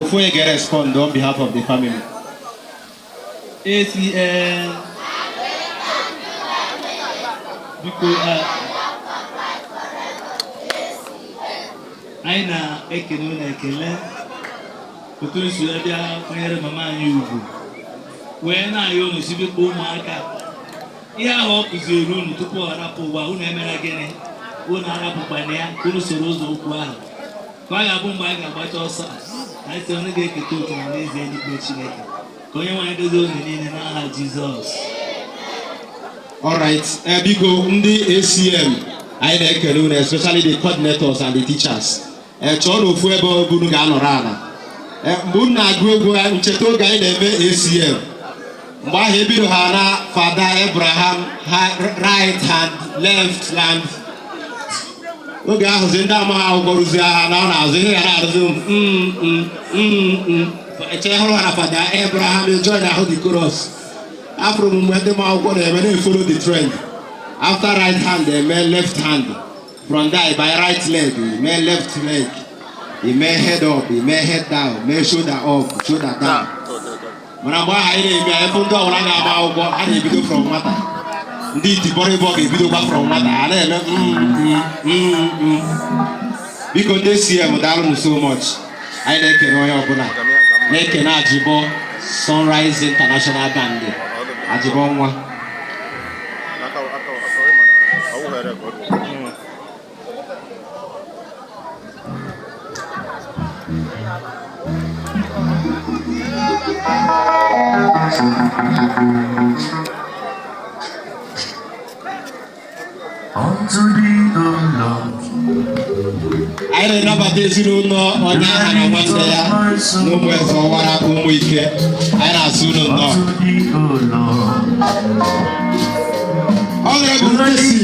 Ofu onye ga-respond on behalf of the family. ACN. Biko, anyị na-ekele unu ekele otu esi wee bịa kwanyere mama anyị ugwu, wee na-ayọ unu si biko, ụmụaka, ihe ahụ ọ kụziiri unu tupu ọ rapụ ụwa, unu emere gịnị? Unu arapụkwana ya, ka unu soro ụzọ okwu ahụ, ka ọ ga-abụ mgbe anyị ga-agbacha ọsọ a, anyị sị onye ga-eketa oke na n'eze eluigwe Chineke. Ka onye nwe anyị dozie unu niile n'aha Jizọs. Alright, biko, ndị ACM, anyị na-ekele unu, especially the coordinators and the teachers. Chọọ n'ofu ebe unu ga-anọrọ ala. Mgbe unu na-agụ egwu ncheta oge anyị na-eme ACM, mgbe ahụ ebido ha na Fada Abraham ha, right hand, left hand. Oge ahụzi ndị amaghị akwụkwọ rụzie ha na ọ na-azụ ihe ya na-arụzi eche hụrụ ha na Fada Abraham join ahụ the chorus. Afụrụ m mgbe ndị ma akwụkwọ na-eme na-follow the trend. After right hand, eme left hand. From there, by right leg, eme left leg, eme head up, eme head down, mee shoulder up, shoulder down. Mana mgbe ahụ anyị na-eme ya, ebe ndị ọbụla ga-agba akwụkwọ, a na-ebido from nwata. Ndị itibọrịbọ ga-ebidokwa from nwata, a na-eme mm. Biko, ndị CM, daalụnụ so much. Anyị na-ekene onye ọbụla, na-ekene Ajibọ Sunrise International Band, Ajibọ nwa. Aka aka aka, ịma na ọ wụghị record. Unto thee, O Lord, Anyị na-anabata ezinụlọ onye aha na nwanne ya na ụmụ eze ọwara ụmụ ike. Anyị na-asụ unu nnọọ. Unto thee, O Lord. Honorable Messi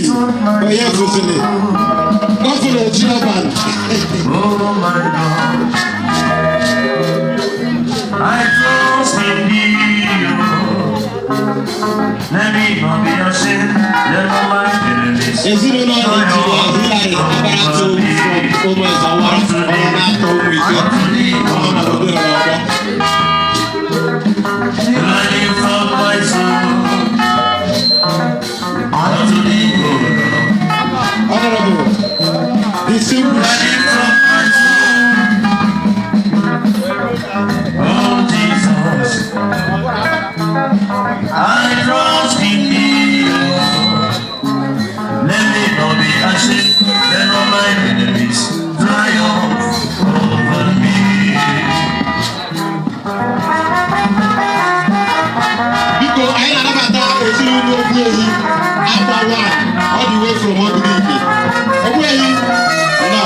onye gosiri Governor Chiaban. Oh my God, I trust in thee, oh. Let me not be ashamed, let not my enemies Ezinụlọ Engineer Hillary Abaratu from ụmụ eze ọwara ọrụ na-atọ ụmụ ike ọ nọ n'obodo n'ọgbọ. I lift up my soul unto thee, O Lord. Honorable distinguished I lift up my soul. Oh Jesus, I trust in thee. Oh. Let me not be ashamed, let not my enemies triumph over me. Biko, anyị na-anabata ezinụlọ Ogbuehi Agbawa all the way from Ogbunike. Ogbuehi nọ,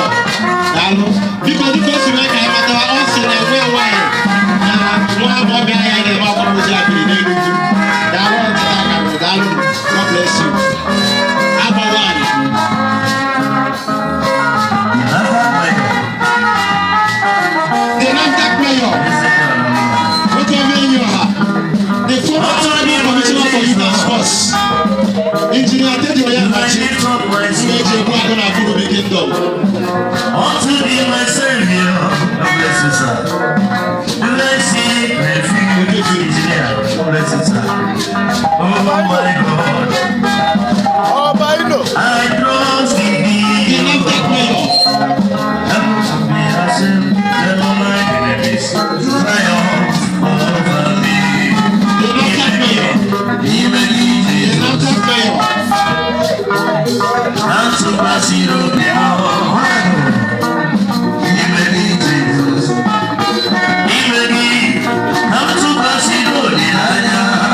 daalụ. Biko, dịka o si mee ka anyị mata, ọ sị na nwa nwaanyị na nwa agbọghọbịa ya na-eme akwamozu ya biri n'Enugwu. Daalụ, ọtịta aka mere. Daalụ. God bless you. Agbawa. Another mayor. The NAFDAC mayor, nwoke ọma enyi ọha, the former Honorable Commissioner for Youth and Sports, Engineer Teddy I Onyemachi, lift up my mgbe eji soul egbu agụ na Aburubi Kingdom. unto thee, my Savior. God bless you, sir. Do I see refuge? Engineer, God bless you, sir. Oh my God, Ọba Ino. I trust in The thee. NAFDAC mayor. Help me, ashamed, let all my enemies triumph over me. The NAFDAC mayor. Even The Jesus, NAFDAC mayor. and to pass it over. Even Jesus, even come to pass it over.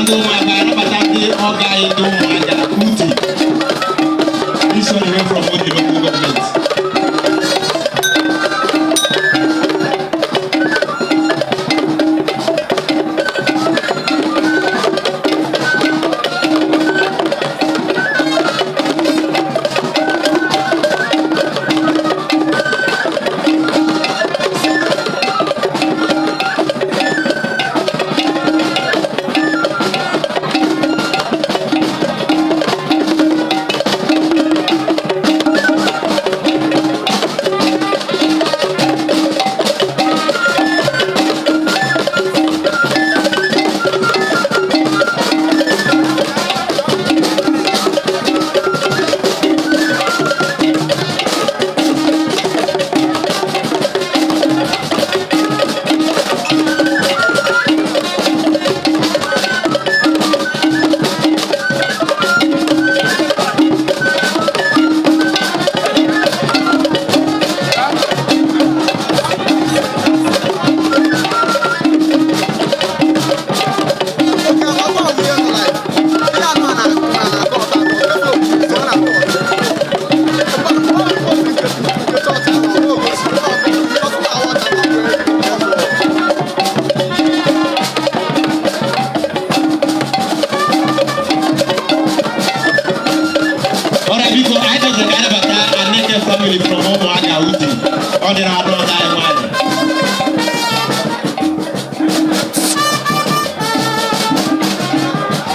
ndị ụmụaka, anabata ndị ọga anyị, ndị ụmụaka Udi. This one away from Udi local government. Ọrịa, biko, anyị chọrọ ka anyị nabata Aneke family from Ụmụaka Udi. Ọ dịrị anụ ọda anyị nwanyị.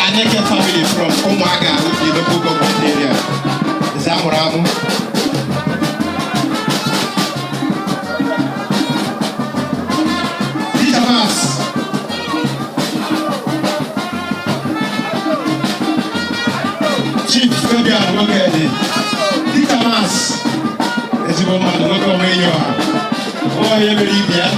Aneke family from Ụmụaka Udi local government area. Eze amụrụ amụ. Teacher Mass. Chief Fabian Nwokedi. Teacher Mass. Ezigbo mmadụ, nwoke onwe enyi ọha. Onye mere ibe ya.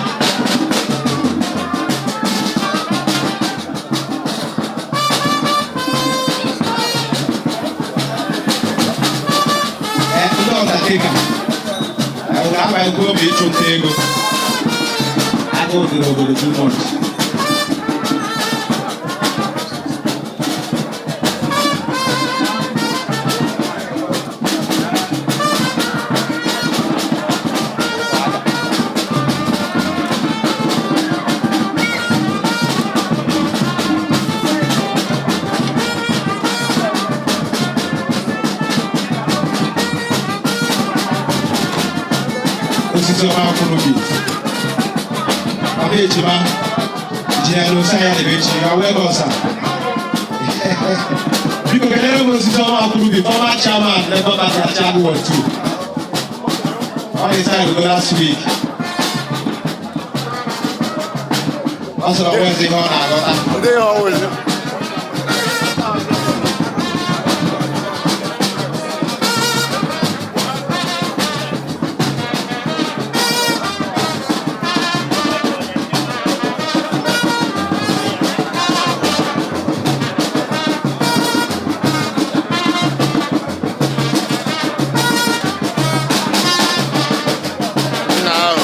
Ee, ndị ọndateka na-abaghịkwa obi ịchụ nta ego. Agụụ dị n'obodo too much. Osisi ọma akwụrụ bi. Papa ejima, Injinia N'Osa ya na echi, ya wee gọsa. Biko, kelere m osisi ọma akwụrụ bi, former chairman Labour Party Achagu Ward 2. Ọ resign go last week. Ọ sọrọ nwezi ihe ọ na-aghọta. They always. Now.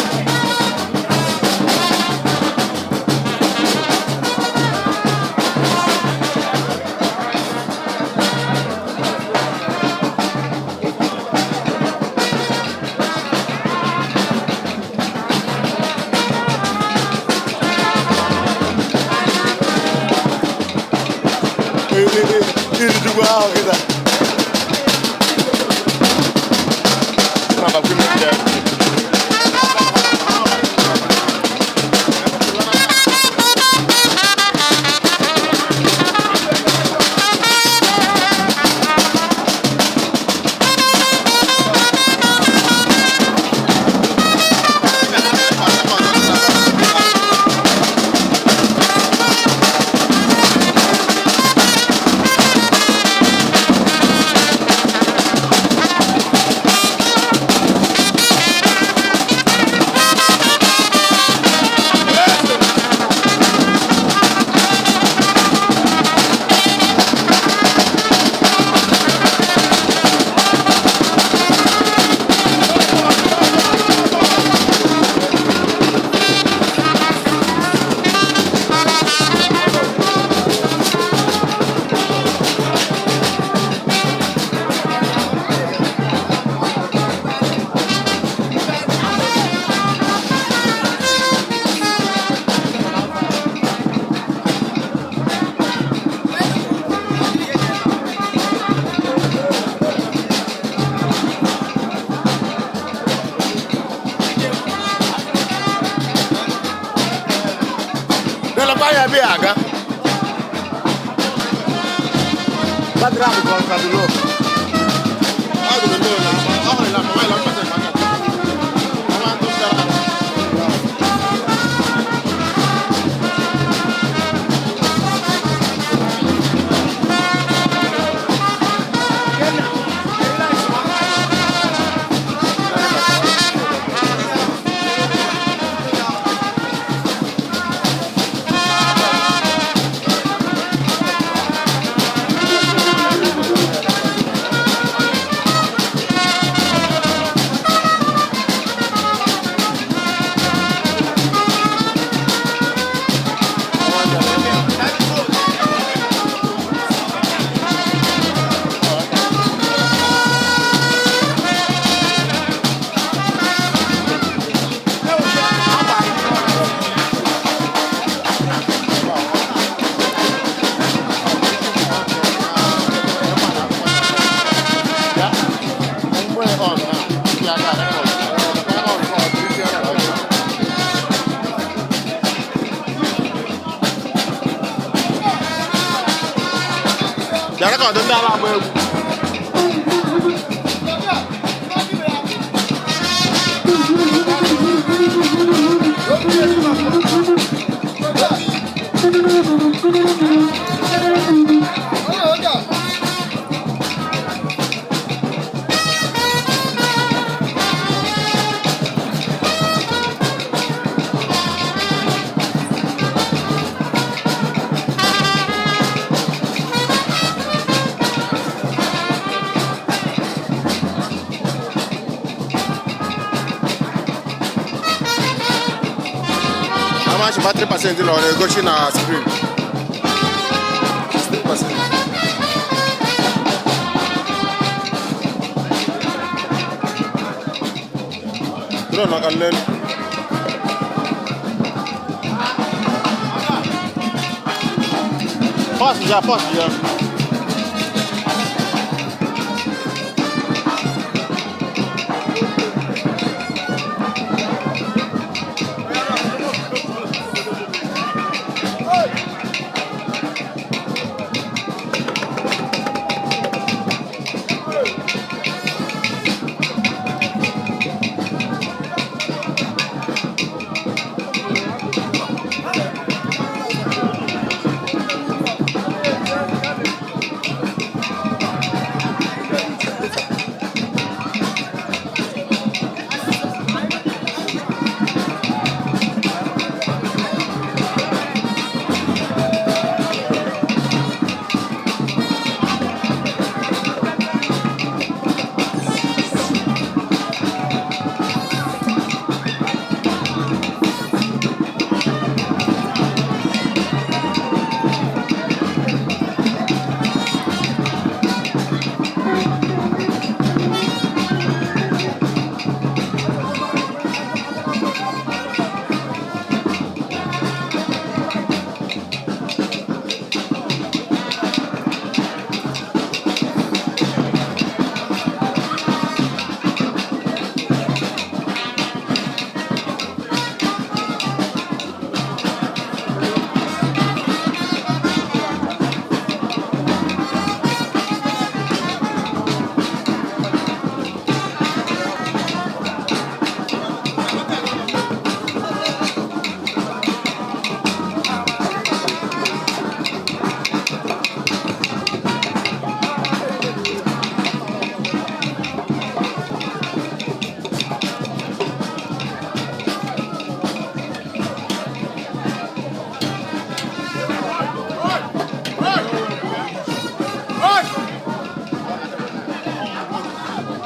Irujukwa ahụ kịta. Na bakwa ime ndị a. Ebe ya aga. Background ka ọ ka dị low. Ọ dị low na ọ hụrụ na mama ịla mkpata maka. Mama ndụ dara. Bịara ka ọdụ ndị ala agba egwu. How much battery percent nọ na-egosi na screen? 16%. Drone ọ ka n'elu. Pause ya, pause ya.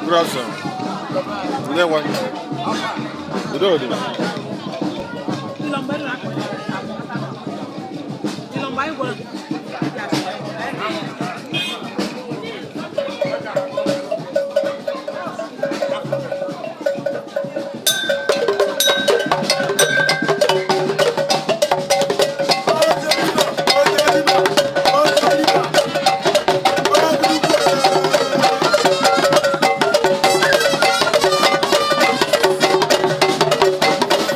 Good afternoon. Ndewo. Udo dị. Thank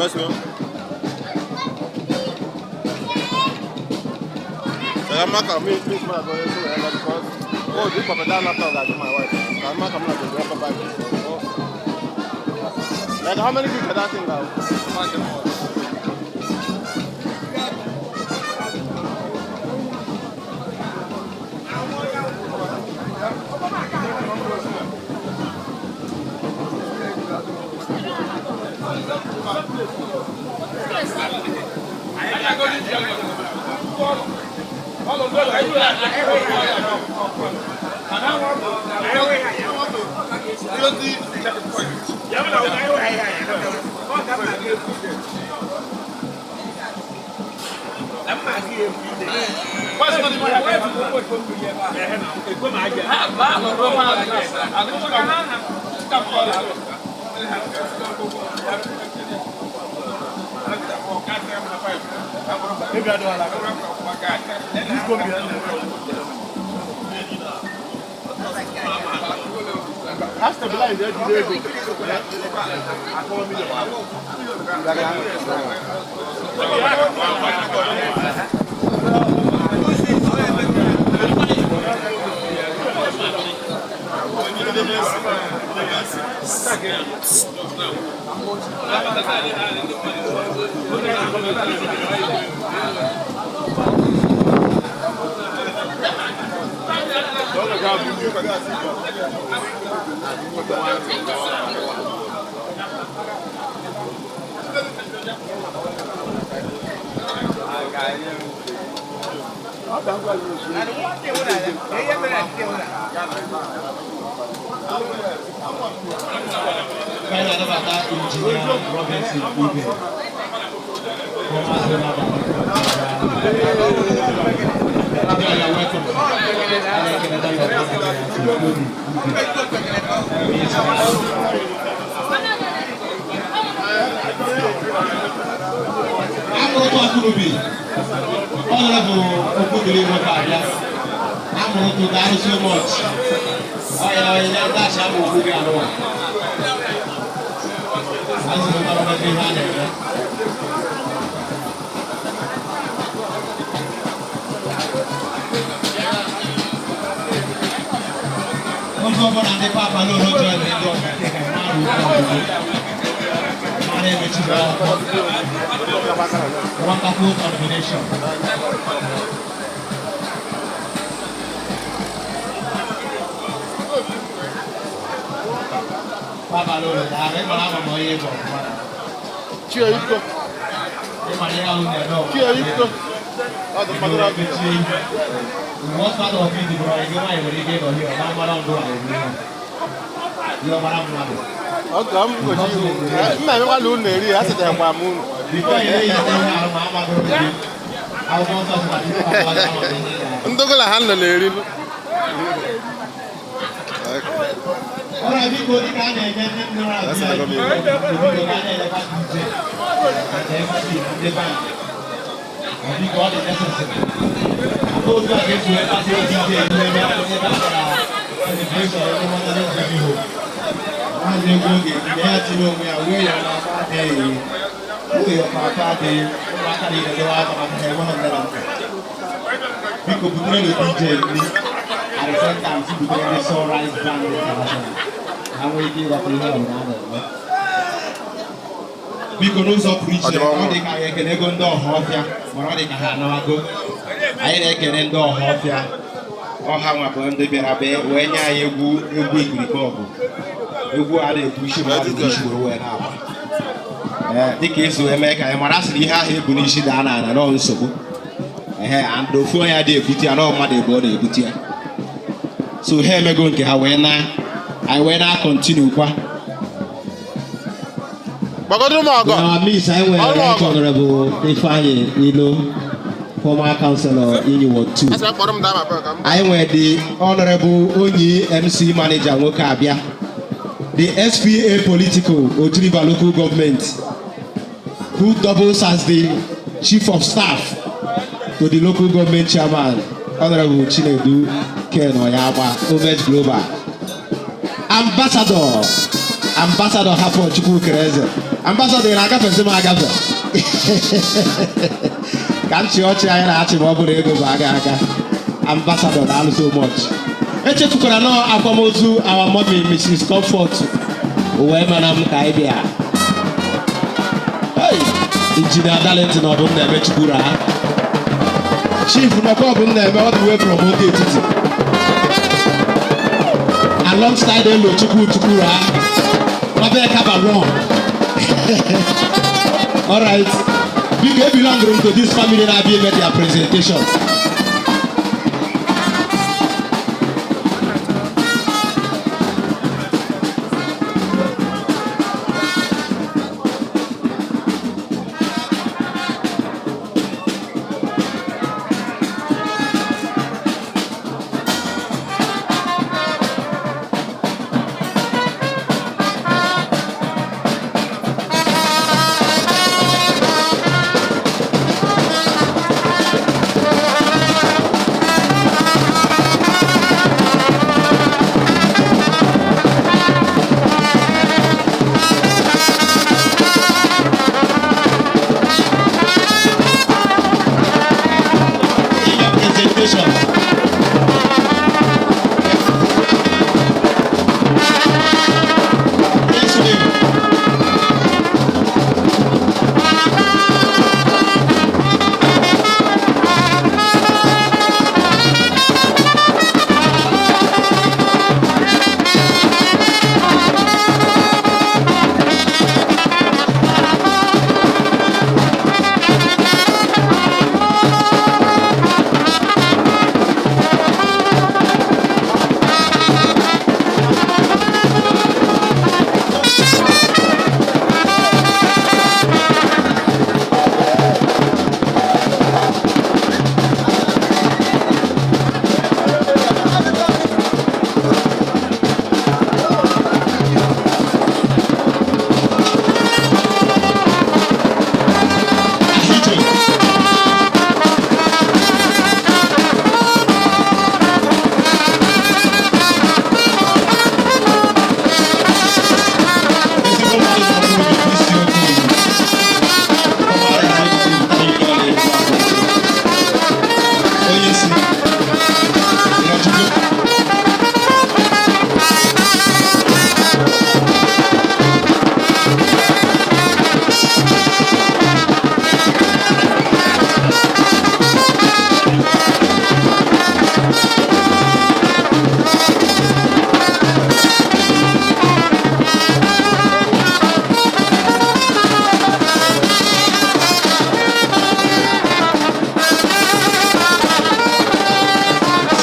Let's go. Maka me me my boy so because oh this papa that laptop I give my wife. Maka me go drop back. Like how many people that thing now? Engineer Robinson Ibe, former donor Engineer, you're welcome. Amụrụtụ Akụnubi, Honorable Okwudili Nwoke-Abịa, Amụrụtụ, daalụ so much. Ọ ya onye dash amụ okwu gị anụwa. Azụrụ mmadụ ihe a na-eme. Oge ọbụla ndị papa n'ụlọ join ndị ọka mmadụ mmadụ emechigo akwụkwọ. Wonderful combination. Papa lórí ààrẹ mara ama m onye bụ ọfụma. Chie iko. Ịmara ihe ahụ na-eme ọfụma. Chie iko. Ọ dị mmadụ na Mechie ihu. What part of it bụ na gị nwaanyị nwere ike ịnọ here, ọ mara ndụ a eri ihe. Ihe ọ mara mmadụ. Ọ ka m gochi ihu. Mma emekwa na unu eri ya, asịtakwa m unu. Before you know ihe ahụ ma amadoro gị. Akwụkwọ nsọ sị na tupu akwa gị ama ihe ị ga-ahụ. Ndogolo ha nọ na-eri. Ọrụ biko, dịka a na-enye ndị nụrụ azụ ya, biko ka a na-elekwa DJ and MC na ndị band. Biko, ọ dị necessary. Otu a ga-esi wee kpata DJ ihu ebe ebe a gara celebration ebe Mother's Baby Home. Maazị egwu oge mgbe ya tiri onwe ya wee ya n'aka adịghị wee ya aka adịghị ụmụaka niile dọwa aka maka ha enweghị nne na nna. Biko, butere na DJ nri. At the same time, si butere ndị Sunrise Band International. Ha nwee ike ịghọta ihe ọbụla a na-eme. Biko, n'ụzọ pụrụ iche, ọ dị ka anyị ekenego ndị ọha ọfịa, mana ọ dị ka ha anawago. Anyị na-ekene ndị ọha ọfịa ọha nwabụ ndị bịara bịa wee nye anyị egwu egwu igirikpe ọgụ egwu a na-ebu isi mmadụ n'isi were wee na-agba. Ee, dịka esi wee mee ka anyị mara, sịrị ihe ahụ ebu n'isi daa n'ala nọọ nsogbu ehe, and ofu onye adịghị ebute ya, nọọ mmadụ ebe ọ na-ebute ya. So ha emego nke ha wee na anyị wee na-continue kwa. Gbagodo m ọgọ. In our midst, anyị nwere Ọrụ Right ọgọ. Honorable Ifeanyi Ilo, former councillor Inyi Ward 2. Asị m kpọrọ m daa ma ka m. Anyị nwere the Honorable Onyi MC Manager nwoke abịa, the SPA Political Oji River Local Government, who doubles as the Chief of Staff to the local government chairman, Honorable Chinedu Ken Oyagba, Omet Global. Ambassador, Ambassador hapụ Chukwu kere eze. Ambassador, ị na-agafezi m agafe ka m chị ọchị anyị na-achị ma ọ bụrụ ego bụ aga aga. Ambassador, daalụ so much. Echefukwara nọ akwamozu our mommy, Mrs. Comfort, wee mana m ka anyị bịa. Hey, Injinia Darlington na ọbụ m na-eme Chukwura ha. Chief nọkwa ọbụ m na-eme all the way from Oge Etiti alongside Elo Chukwu Chukwura Mabel Kaba one. All right. Biko, e belong to this family na-abịa ime their presentation. Ime presentation. Yes, ma'am. Ahijọ. Ezigbo mmadụ na ọbụrụ gị isi okwu Igbo. Ọmara executive anyị nọ na-ekwu akwa. Onye isi, Ịnọchukwu.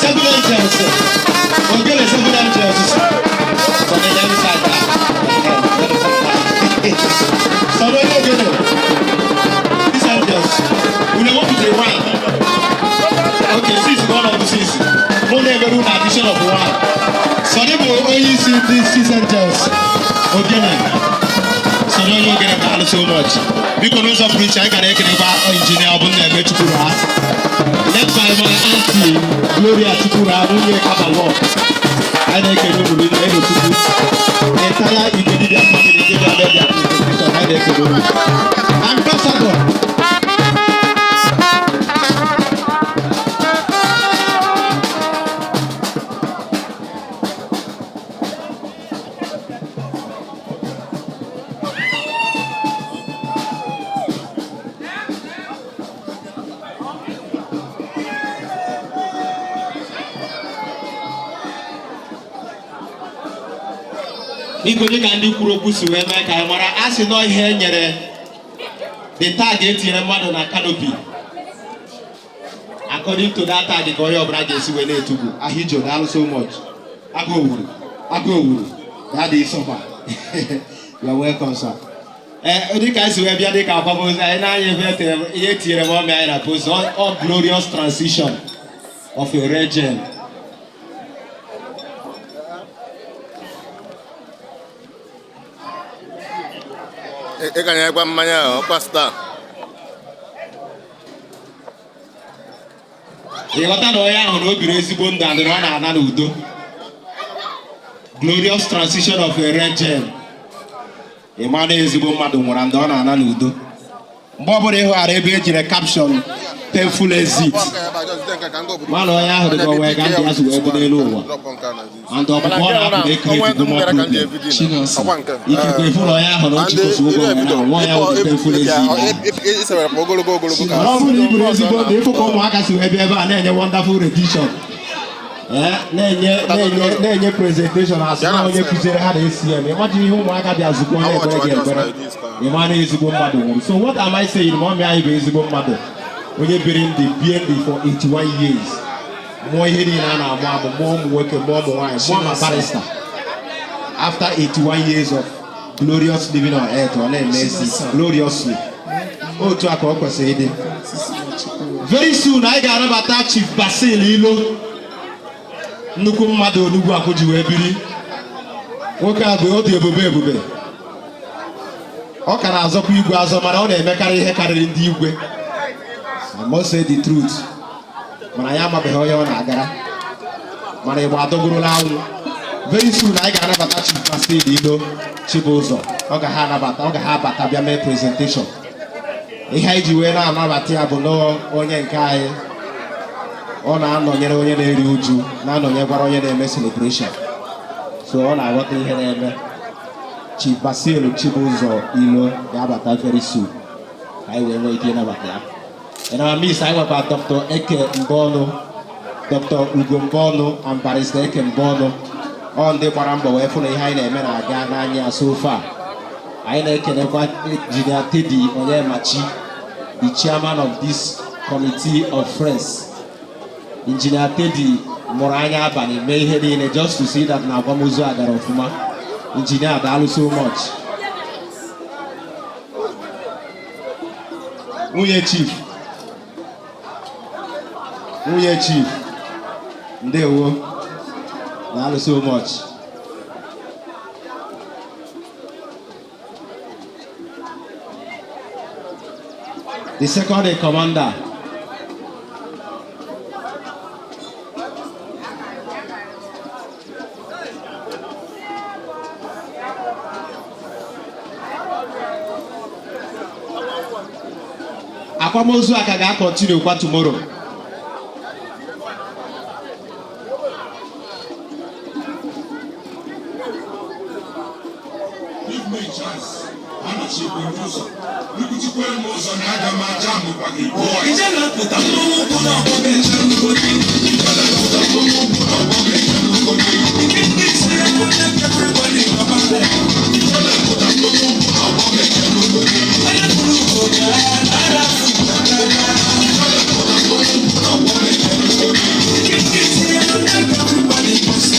Seven Angels. Ogele Seven Angels. Sọ na ya inside that. Sọ na onye ogele. These angels. We dey work with a one. Okay, six, one of the six. Mo na-emeru na addition of one. Sọdị bụ onye isi ndị Six Angels. Ogele. Sọdị onye ogele, daalụ so much. Biko, n'ụzọ pụrụ iche, anyị gara ekelekwa injinia ọ bụ na-eme Chukwura ha. Led by my auntie Gloria Chukwura, nwunye Kabalo. Anyị na-ekele unu niile, Ego Chukwu. The entire Igwe family ndị bịa bịa presentation, anyị na-ekele unu. Ambassador. Biko, dịka ndị kwuru okwu si wee mee ka anyị mara, a sị nọ ihe e nyere the tag etinyere mmadụ na canopy, according to that tag ka onye ọbụla ga-esi wee na-etugbu. Ahijo, daalụ so much. Agụ owuru, agụ owuru, daddy sọfa, you are welcome, sir. Ee, dịka anyị si wee bịa dịka akwamozu anyị na-anya ebe ihe etinyere m ọmị anyị na post all glorious transition of a regime. Ị ka na-ekwa mmanya ahụ, ọkwa Star. Ị ghọta na onye ahụ na o biri ezigbo ndụ and na ọ na-ana n'udo. Glorious transition of a regime. Ị ma na ezigbo mmadụ nwụrụ ndị ọ na-ana n'udo. Mgbe ọbụla ị hụghara ebe ejiri caption "painful exit", mana onye ahụ dịka onwe ka ndị ya si wee bụ n'elu ụwa, and ọpụpụ ọ na-apụ na-ecreate more problem. Ikekwe ịfụ na onye ahụ na o chikosi ụgwọ nwere na nwa ya wụ painful exit ahụ. Ogologo ogologo ka Mana ọ bụrụ na ị bụrụ ezigbo ndụ, ịfụ ka ụmụaka si wee bịa ebe a na-enye wonderful rendition, na-enye presentation, asị na onye kụziere ha na-esi eme. Ịmaji ihe ụmụaka bịa zukọ na-ekpere gị ekpere, ịma na ezigbo mmadụ nwụrụ. So what am I saying? Ma ọmị anyị bụ ezigbo mmadụ, onye biri ndụ, bie ndụ for 81 years, mụọ ihe niile a na-amụ amụ, mụọ ụmụ nwoke, mụọ ụmụ nwaanyị, mụọ ma barrister. After 81 years of glorious living on earth, ọ na-eme ezi gloriously. Otu a ka ọ kwesịrị ịdị. Very soon anyị ga-anabata Chief Basil Ilo, nnukwu mmadụ Onugbu Akwụ ji wee biri. Nwoke a bụ ọ dị ebube ebube. Ọ ka na-azọkwa igwe azọ, mana ọ na-emekarị ihe karịrị ndị igwe. I must say the truth, mana ya amabeghị onye ọ na-agara, mana Igbo adọgorola anwụ. Very soon anyị ga-anabata Chief Basil Ilo Chibụzọ. Ọ ga ha anabata, ọ ga ha abata bịa mee presentation. Ihe anyị ji wee na-anabata ya bụ na onye nke anyị, ọ na-anọnyere onye na-eri uju, na-anọnyekwara onye na-eme celebration, so ọ na-aghọta ihe na-eme. Chief Basil Chibụzọ Ilo ga-abata very soon ka anyị wee nwee ike ịnabata ya. In our midst, anyị nwekwa Dr. Eke Mbọnụ, Dr. Ugo Mbọnụ and Barrister Eke Mbọnụ, ọ ndị gbara mbọ wee fụ na ihe anyị na-eme na-aga n'anya so far. Anyị na-ekenekwa Engineer Teddy Onyemachi, the chairman of this committee of friends. Engineer Teddy mụrụ anya abalị mee ihe niile just to see that na akwamozu a gara ọfụma. Engineer, daalụ so much. Nwunye chief, nwunye chief, ndewo, daalụ so much. The second in commander, akwamozu a ka ga-acontinue kwa tomorrow. Give me chance. Anọchikwa m ụzọ. Ikwuchikwere m ụzọ na aga m aja mụkwa gị boy. Ijele pụta mmanwụ ụkwụ n'ọgbọ ga-eche n'ugodi. Ijele pụta mmanwụ ụkwụ n'ọgbọ ga-eche n'ugodi. Ikike isi ya onye everybody gọba. Ijele pụta mmanwụ ụkwụ n'ọgbọ ga-eche n'ugodi. Onye kwuru ugo ga nara afụ n'aka. Ijele pụta mmanwụ ụkwụ n'ọgbọ ga-eche n'ugodi. Ikike isi ya onye everybody kwụsị.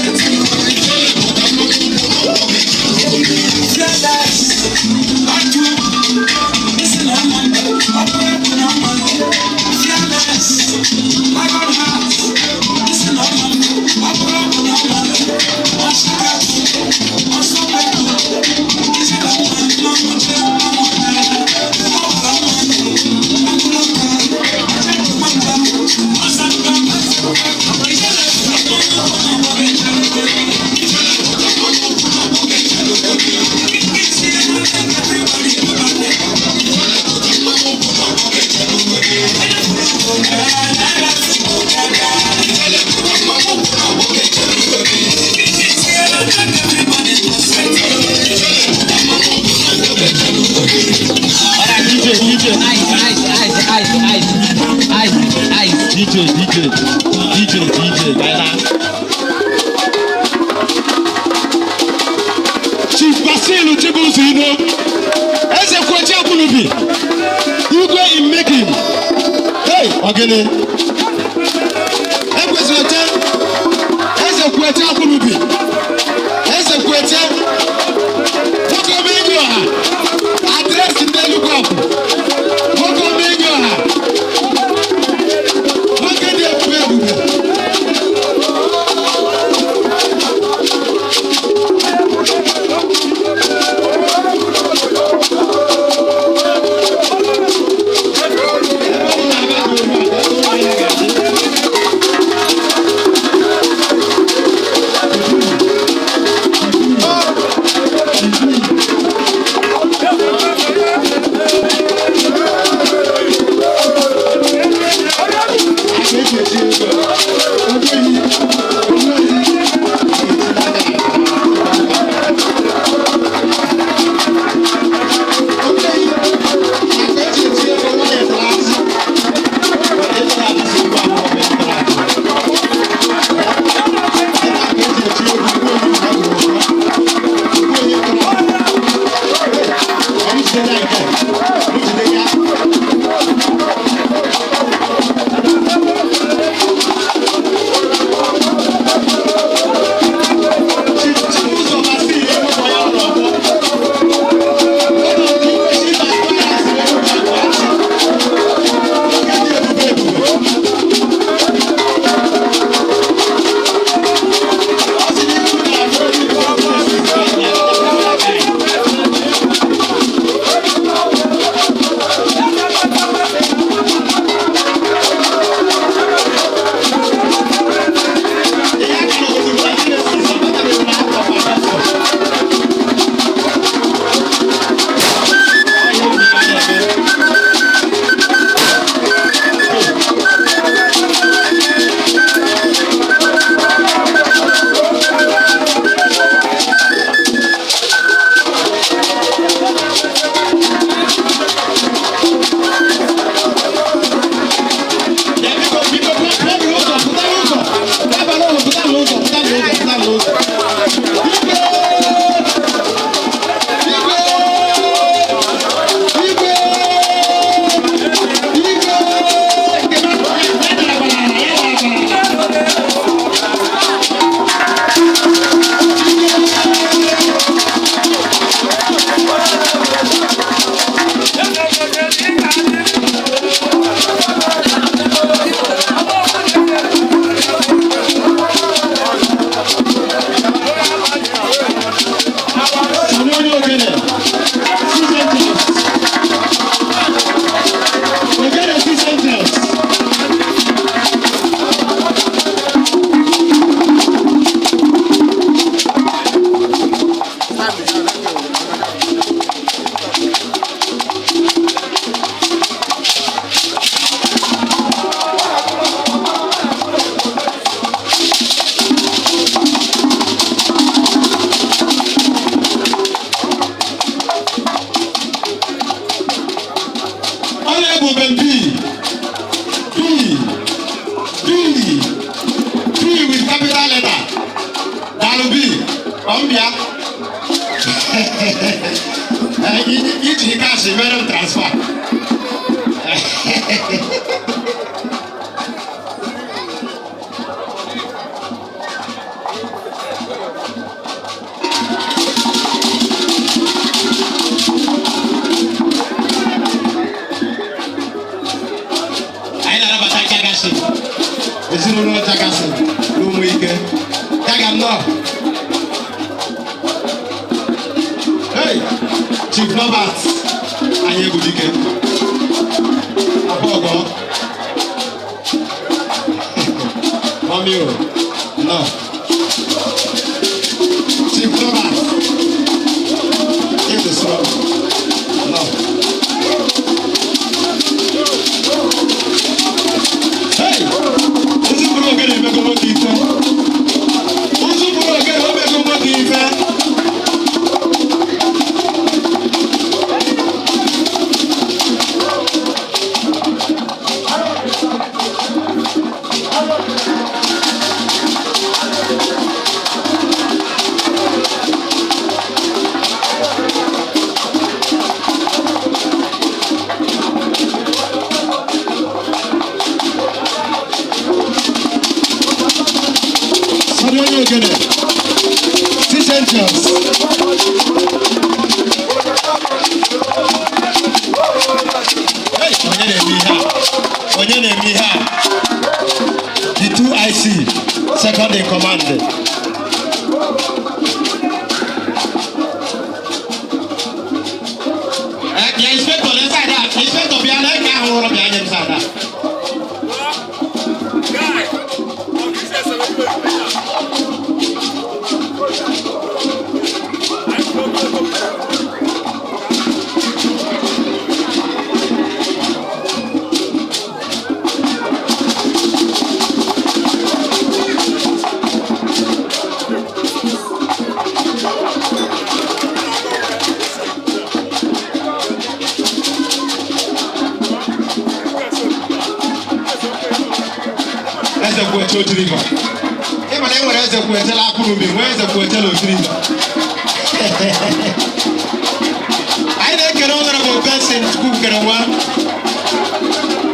Ijele pụta mmanwụ ụkwụ n'ọgbọ ga-eche n'ugodi. Fearless, atụ, isi na mma, ọkụ ekwu na mma. Fearless, lion heart, isi na mma, ọkụ ekwu na mma. Ọsọ ọsọ isi na mma, mmanwụ che mmanwụ ọkụ mma, ọkụlọka, achekwa mba, ọsọ mba, ijele mmanwụ ọgbọ ga-eche n'ugodi. Ijele pụta mmanwụ ụkwụ n'ọgbọ ga-eche n'ugodi. Ijele pụta mmanwụ ụkwụ n'ọgbọ ga-eche n'ugodi. Ijele pụta mmanwụ ụkwụ n'ọgbọ ga-eche n'ugodi. Ijele pụta mmanwụ ụkwụ n'ọgbọ ga-eche n'ugodi. DJ, DJ. Ice, ice, ice, ice, ice, ice, ice. DJ, DJ, DJ, DJ, gaina. Chief Basil Chibuzo Ilo, Eze Kwechi Akwunubi, Igwe in making. Hey, ogene. Ekwesịrị oche, Eze Kwechi Akwunubi, Eze Kwechi, nwoke ome enyi ọha, address ndị Enugu Akwụ, nwoke ome enyi ọha, nwoke dị ebube ebube. Bi, ọ m bịa. Iji cash mere m transfer. Anyị na-anabata Jagasi. Ezinụlọ Jagasi na ụmụ ike. Jaga nnọọ. Hey, Chief Robert, anyị egwu dike. Abọgọ. Mami o, nnọọ. Chief Robert, ịdị sọrọ. Nnọọ. Hey! Ụzụ bụrụ ogene emego nwoke ife. Ụzụ bụrụ ogene o mego nwoke ife. Sọdị onye ogene. Six Angels. Hey, onye na-eme ihe a? Onye na-eme ihe a? The two IC, second in command. Eh, bịa inspector inside a. Inspector bịa na eke ahụ ụrọ bịa nye m side a. Guy, Eze Kwueche Oji River. Ị ma na e nwere Eze Kwueche la Akụrụbi, nwee Eze Kwueche la Oji River. Anyị na-ekele Honorable Benson Chukwukerewa,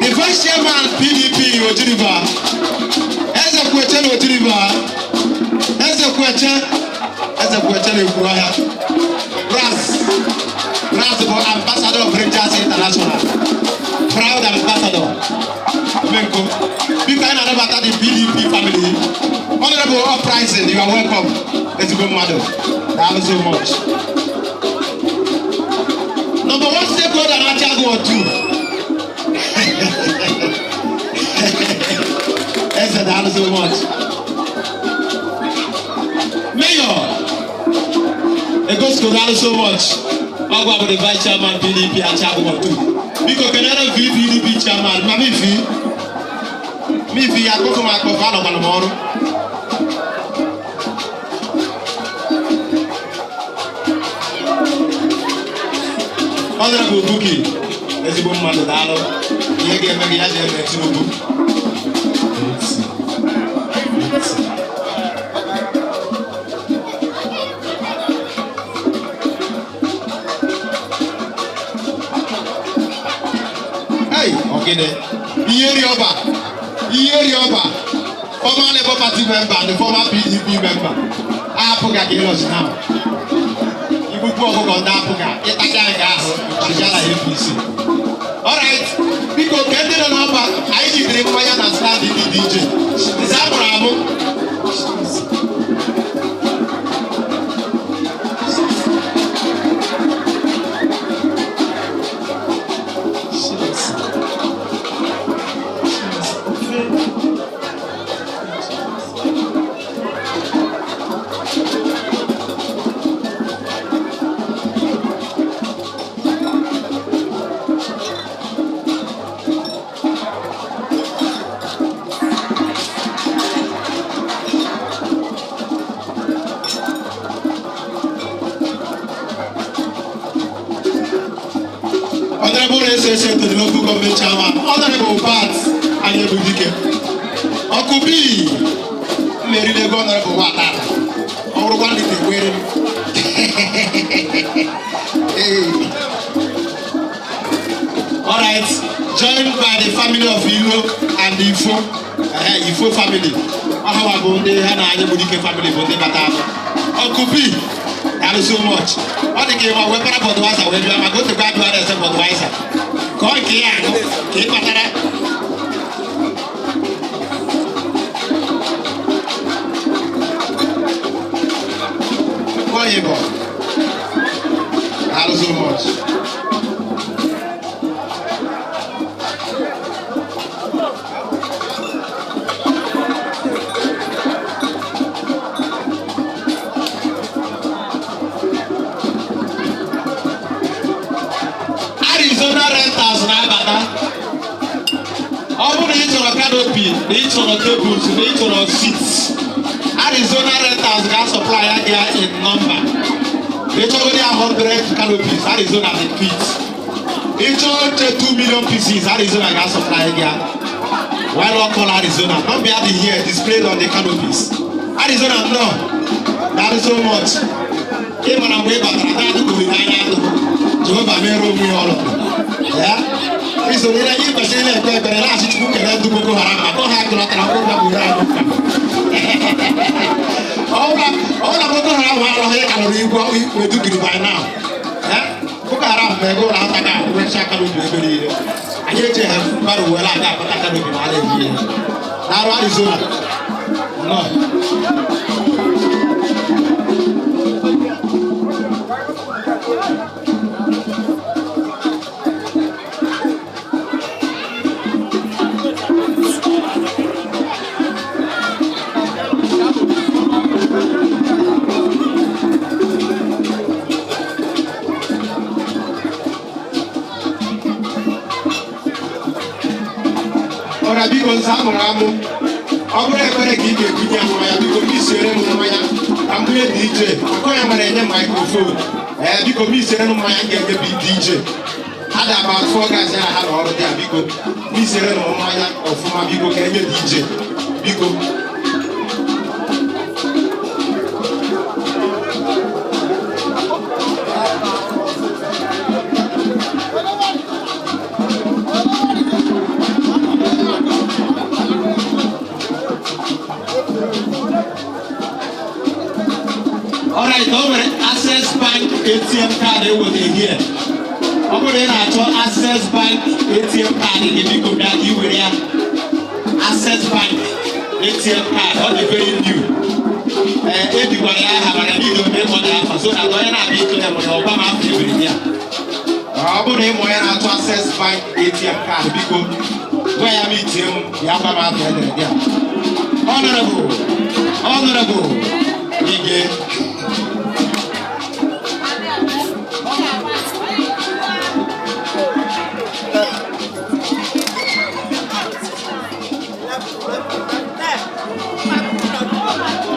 the vice chairman PDP Oji River, Eze Kwueche na Oji River, Eze Kwueche, Eze Kwueche na Ekwuru Ọhịa. Raz, Raz bụ ambassador of Rangers International, proud ambassador. Omenko. Biko anyị na-anabata the PDP family. Honorable Uprising, you are welcome. Ezigbo mmadụ. Daalụ so much. Number one stakeholder na Achiago otu. Eze, daalụ so much. Mayor Egosiko, daalụ so much. Ọgwa bụ the vice chairman PDP Achiago otu. Biko kenere v PDP chairman Mama Ifi. Mifi ya akpọfụ m akpọfụ, anọkwara m ọrụ. Honorable Buki, ezigbo mmadụ, daalụ. Ihe ga-eme gị ya ji eme Tinubu. Hey, ogene. Iyeri Ọba, Iyeri Ọba, former Labour Party member and the former PDP member. APGA ka ịlọchi now. Igbukwu ọkụkọ ndị APGA, ịtacha nke ahụ, chịchala APC. Alright, biko ke ndị nọ n'ọba, anyị jidere mmanya na stand ndị DJ. Nze amụrụ amụ. Honorable SSA to the local government chairman, Honorable Pat Anyebudike. Ọkụ B mmeriri ego Honorable Watata. Ọ All right, joined by the family of Ilo and Ifo, Ifo family. Ọhawa bụ ndị ha na anyị bụ dike family bụ ndị bata anụ. Uncle B, daalụ so much. Ọ dị ka ịma wee para Budweiser wee bịa maka otekwa abịa na-ese Budweiser. Ka ọ nke ya aṅụ ka ị kpatara. Onye bụ daalụ so much. Arizona Rentals na-abata. Ọ bụrụ na ị chọrọ canopy, na ị chọrọ tables, na ị chọrọ seats, Arizona Rentals ga-supply ya gị in number. Ị chọrọ ya 100 canopies, Arizona dị fit. Ị chọrọ oche 2 million pieces, Arizona ga-supply gị ya. Why not call Arizona? Number ya dị here displayed on the canopies. Arizona nnọọ. Daalụ so much. Ị mara mgbe ị batara na adịghị anya adụghị. Jehova mere onwe ya ọrụ. Ya? Iso na ị kwesịrị na-ekpe ekpere na-asị Chukwu kele ndị Boko Haram maka ọha akụlọtara mkpụrụ gburu anyị ụka. Ọ bụrụ na Boko Haram arụghị ka nụrụ igwe Maiduguri by now. Ya? Boko Haram ma ego ụlọ aka ga-akwụcha aka n'obi ebe niile. Anyị echeghị mmadụ were aga akpata aka n'obi ma a na-eji ihe. N'arụ Arizona. Nnọọ. Ọra biko nza amụrụ amụ. Ọ bụrụ ekpere ka ị ga-ebunye ya mmanya, biko m isiere m mmanya ka m bunye DJ maka onye nwere enye microphone. Ee, biko m isiere m mmanya m ga-enye bi DJ. Ha dị about four guys ya ha na ọrụ dị a, biko m isiere m mmanya ọfụma, biko ka enye DJ biko. Alright, o nwere Access Bank ATM card eweta here. Ọ bụrụ na ị na-achọ Access Bank ATM card gị, biko bịa ka ị were ya. Access Bank ATM card, ọ dị very new. Ee, ebikwara ya aha mana n'ihi ome ọ dị afa so na onye na-abịa ịtụ ya nwere ọgba m afọ ebiri ya. Ọ bụrụ na ị ma onye na-achọ Access Bank ATM card, biko gwa ya ma itie m ya gwa m afọ edere gị a. Honorable, Honorable Ige.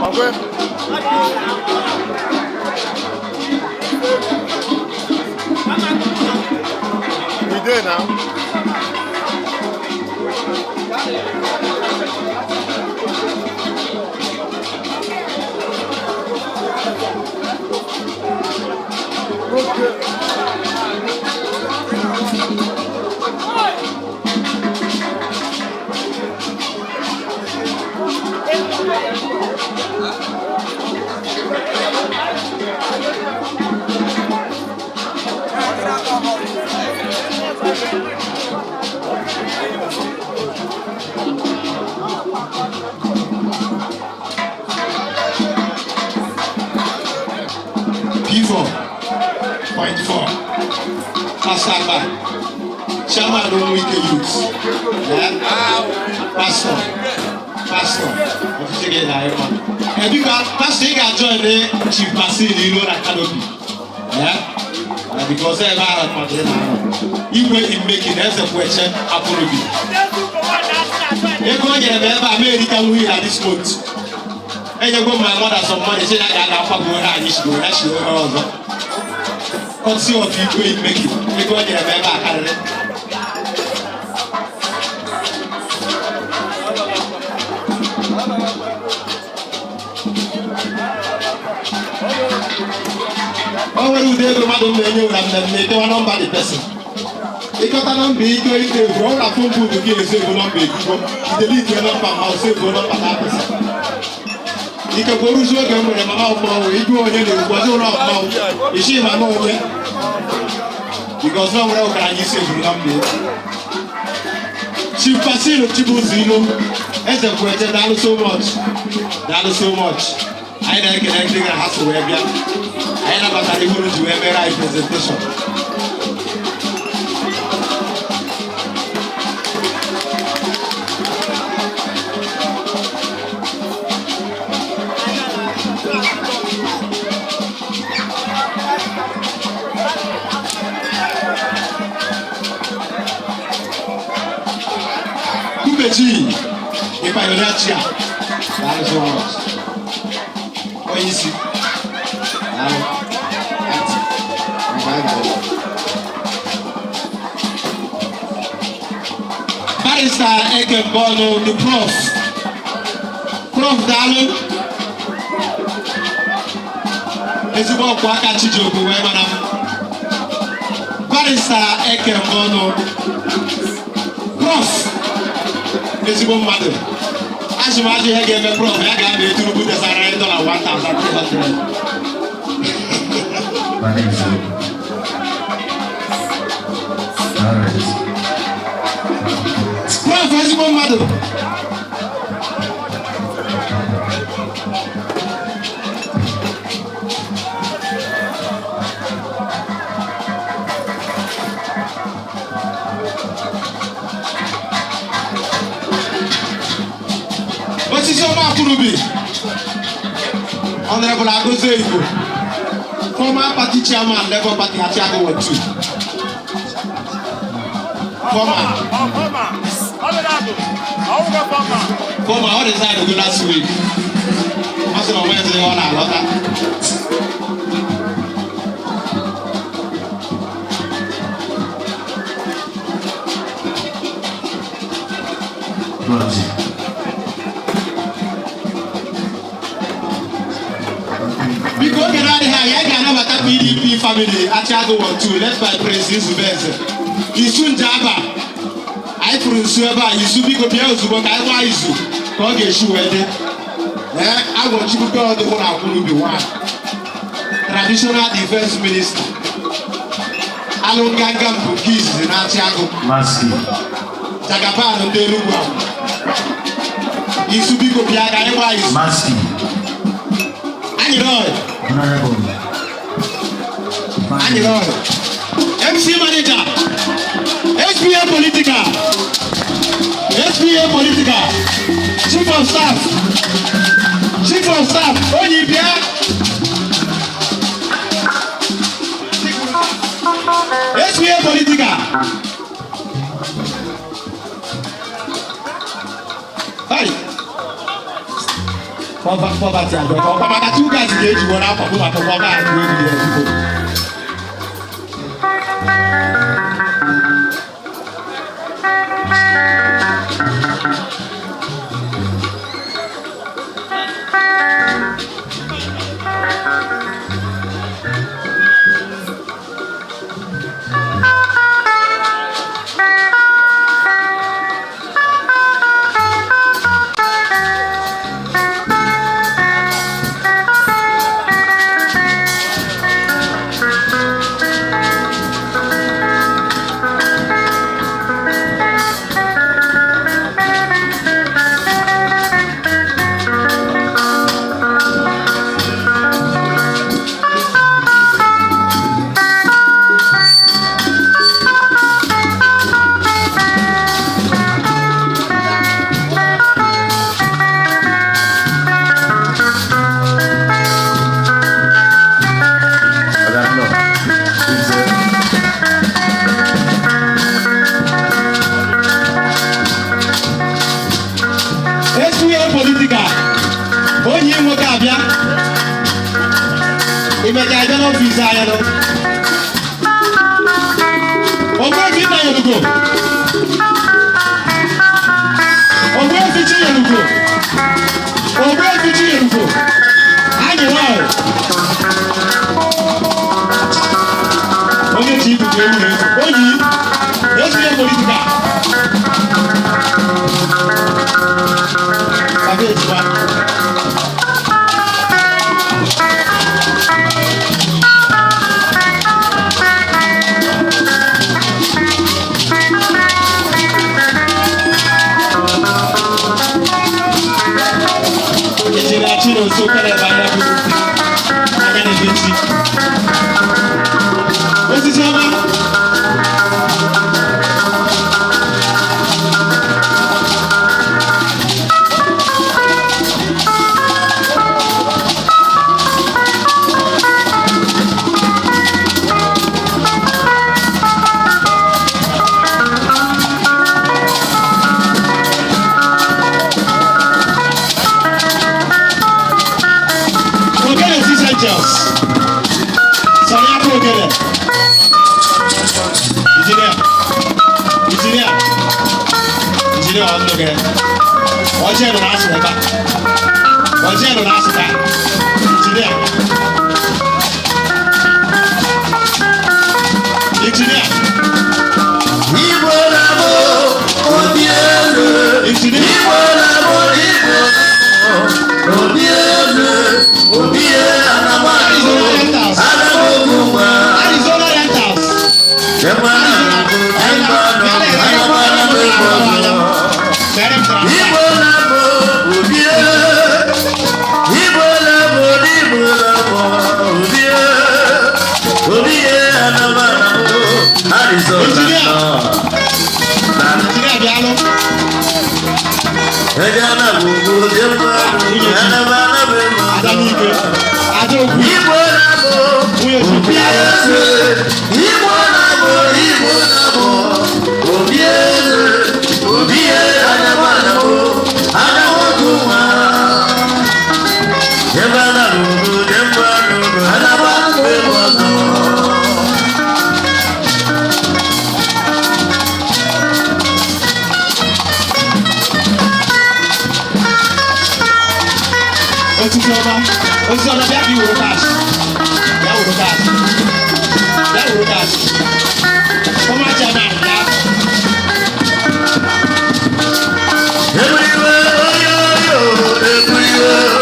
Ọgwe. We dey now. P4.4 Pastor Agba, Chairman Ụmụike Youth. Yeah? Pastor, Pastor, ọchịchị gị na ịma. Ebika, Pastor, ị ga-join Chief Basil Ilo na Canopy. Yeah? Na because ebe ahụ mmadụ ị na-anọ. Igwe Imeki na Eze Kweche Akpụrụbi. Ego o nyere m ebe a ma erika nwunye na this month. Enyego m my mother some money sị na ya ga-aga akwagbo ha anyị shigoro ya shigoro ha ọzọ. Courtesy of Igwe Imeki, ego o nyere m ebe a karịrị. O nwere ụdị ego mmadụ na-enye ụra mmemme ekewa nọmba the person. Ịkọta nọmba ike ike egwu, ọ na phone book gị esevu nọmba ekwugbo, delete nọmba ma o sevuo nọmba that person. Ikekwe oruzi oge m nwere mama mmanwụ, ịjụ onye na-ekwu ọzọ ụlọ mmanwụ, isi mama onye. Because na nwere ụkara anyị sevuru nọmba ya. Chief Basilu Chibuzo Ilo, Eze Kwete, daalụ so much. Daalụ so much. Anyị na-ekele ndị gara ha so wee bịa. Anyị nabatara ihe unu ji wee mere anyị presentation. Kubechi, the pioneer chair. Daalụ so much. Onye isi. Daalụ. Ati. Ngwa anyị ga-alụ. Barrister Ekembonu, the prof. Prof, daalụ. Ezigbo ọkwa aka Chijioke wee mara m. Barrister Ekembonu. Prof. Ezigbo mmadụ. Azụ m azụ ihe ga-eme prof ya ga-ama Tinubu desara anyị dọla 1300. My name is All right. Prof, ezigbo mmadụ. Osisi ọma Akwurubi, Honorable Agozie Igbo, former party chairman, Labour Party, Achiago Ward 2. Former. Former. Honorable. Ọwụgo former. Former, ọ resign go last week. Ọ sị na ọ nweghịzị ihe ọ na-alọta. Gọzi. Biko, oge na-adịghị anya, anyị ga-anabata PDP family Achiago Ward 2 led by Prince Izubeze. Isu Njaba, anyị fụrụ nsu ebe a. Isu, biko bịa ozugbo ka anyị gbaa izu ka ọ ga-esi wee dị. Ee, Agwọchukwu God hụrụ Akwụrubi one. Traditional Defense Minister. Alụ nganga mbụ nke izizi na-achị agụ. Maski. Jagaban ndị Enugwu ahụ. Isu, biko bịa ka anyị gbaa izu. Maski. Anyị rọọ. Honorable. Anyị rọọ. MC Manager, HPA Political, HPA Political, Chief of Staff, Chief of Staff, onye bịa. HPA Political. Hey. Poverty àjọkọ. Ọkwa maka two guys ga-eji were akwa bụ maka ọ ga-agụ egwu ya ezigbo. Honorable. Is, HPA Political, onye nwoke abịa. Imecha abịa n'ọfịs anyị nọ. Ogbuefi nna Yorugo. Ogbuefi Chinyelugo. Ogbuefi Chinyelugo. Anyị rọọ. Nke ewu na-eso. Oyi, etinye political. Baba ejima. Ejiri Chinonso Caleb anya bụ anya na-emechi. Osisi ọma. Ogene Six Angels. Sọ̀rọ̀ akọ ogene. Engineer. Engineer. Engineer ọ̀nù gẹ. Ọjọ́ ẹ̀rọ n'asụ ebe a. Ọjọ́ ẹ̀rọ n'asụ taa. Engineer. Engineer. Igbo na-abụ obi elu. Engineer. Igbo na-abụ Igbo obi elu. Obi elu anamahụ. Anamokwu nwa. Arizona Rentals. Mere m transfer. Igbo na-abụ obi elu. Igbo na-abụ Igbo na-abụ obi elu. Obi elu anamahụ. Arizona Engineer. nọ. Engineer bịalụ. Adamike. Adaokwu. Igbo na-abụ Nwunye Chukwu. obi eze. Igbo na-abụ Igbo na-abụ obi eze. Obi eze anyamanụ anyawotu nwa. Ebe a na-alụrụ ebe a nụrụ anyamanụ ebe ọzọ. Osisi ọma. Osisi ọma, bịa ka i were cash. Bịa were cash. Bịa were cash. Former chairman bịa. Everywhere, oh, yo, yo, everywhere.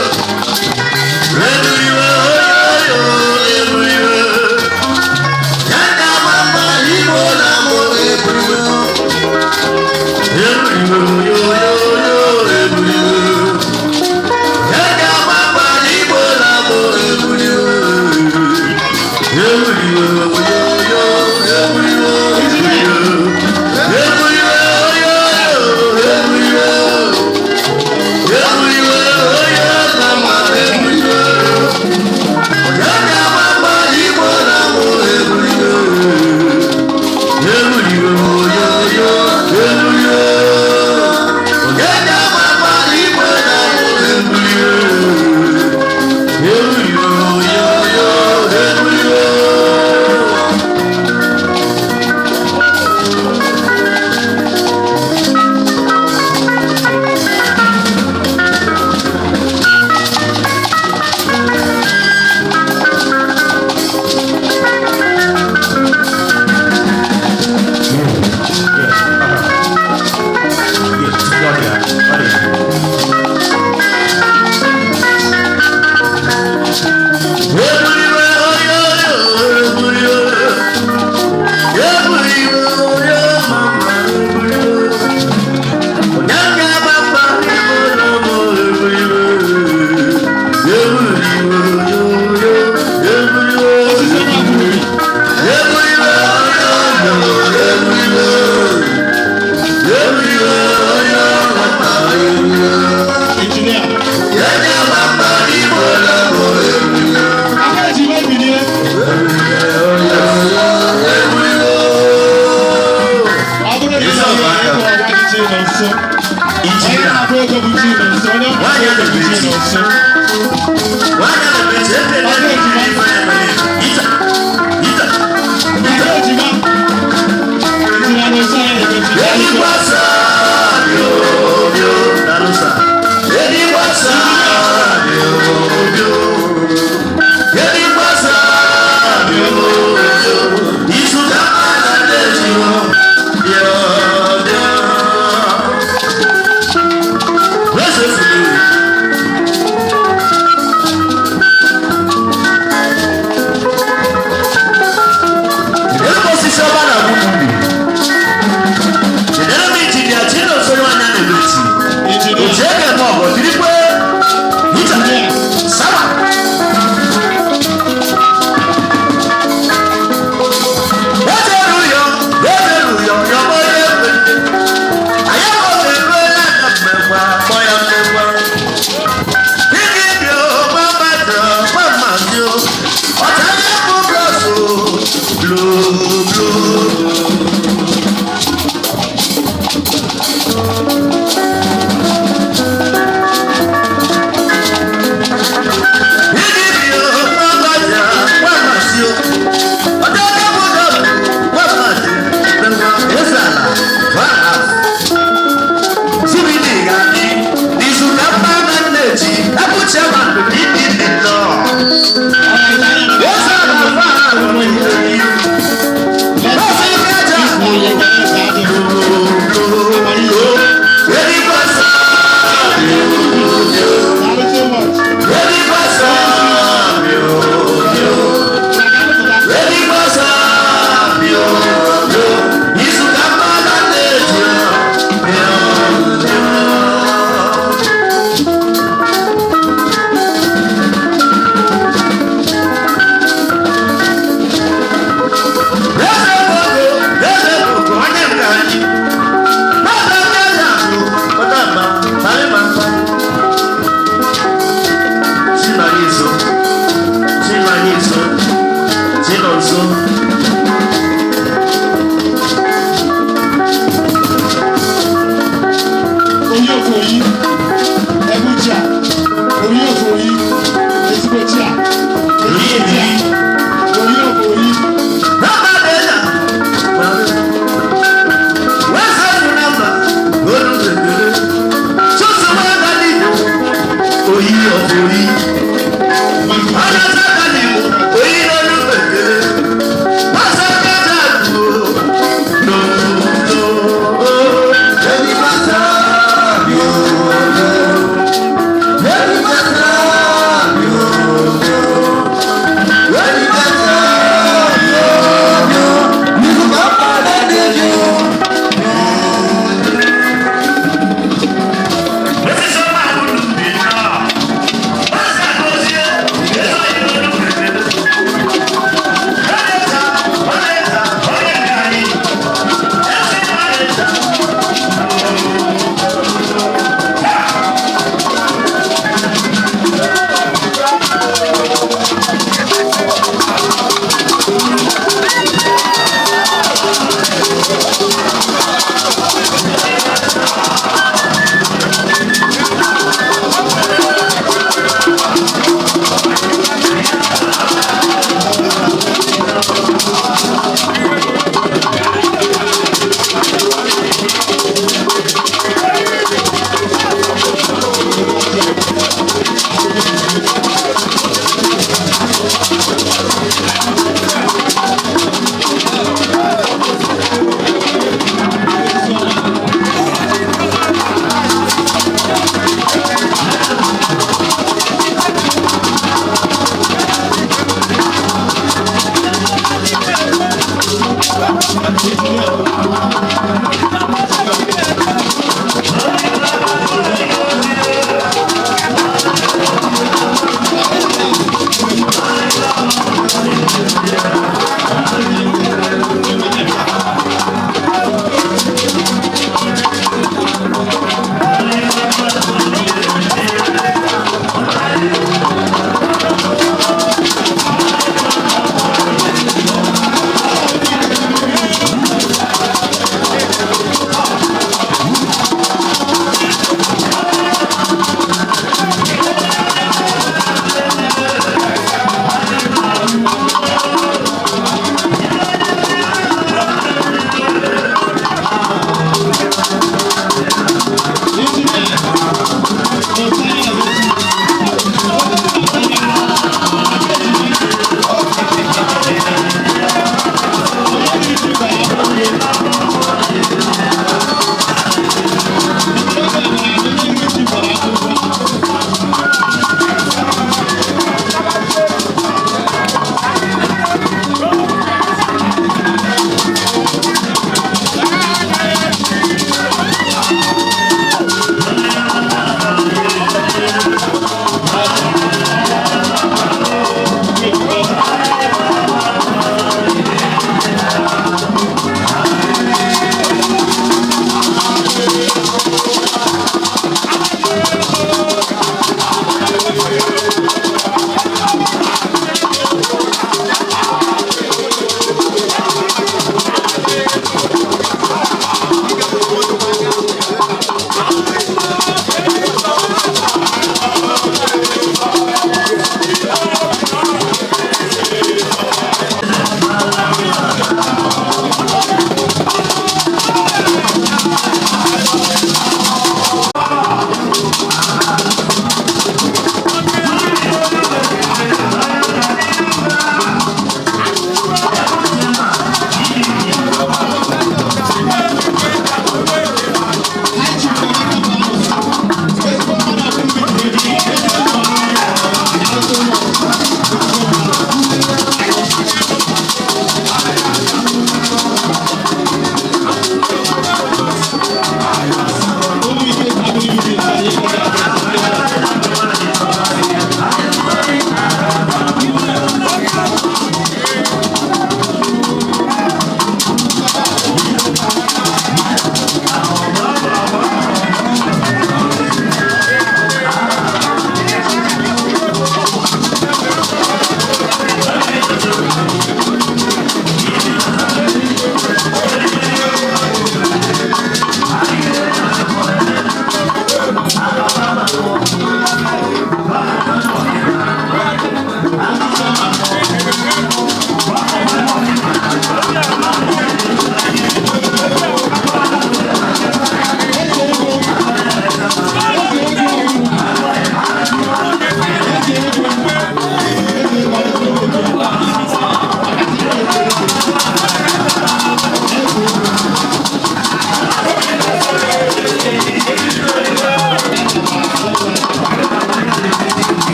Everywhere, oh, yo, everywhere. Yanda mama, Igbo na-abụ everywhere. Everywhere, yo, yo, yo, everywhere. Yanda mama, Igbo na-abụ everywhere. Everywhere, yo, yo.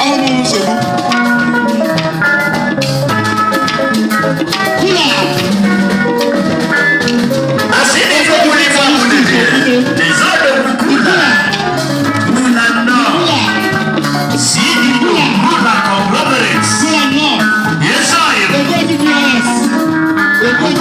Ọ bụ nsogbu. Kula! Asị na ife kwuru ife akwụdebe. Dezodo Kula. Kula nnọọ. Kula! CEO Kula Conglomerates. Kula nnọọ! Yes, I am. Ogbuefi PRS! Ogbuefi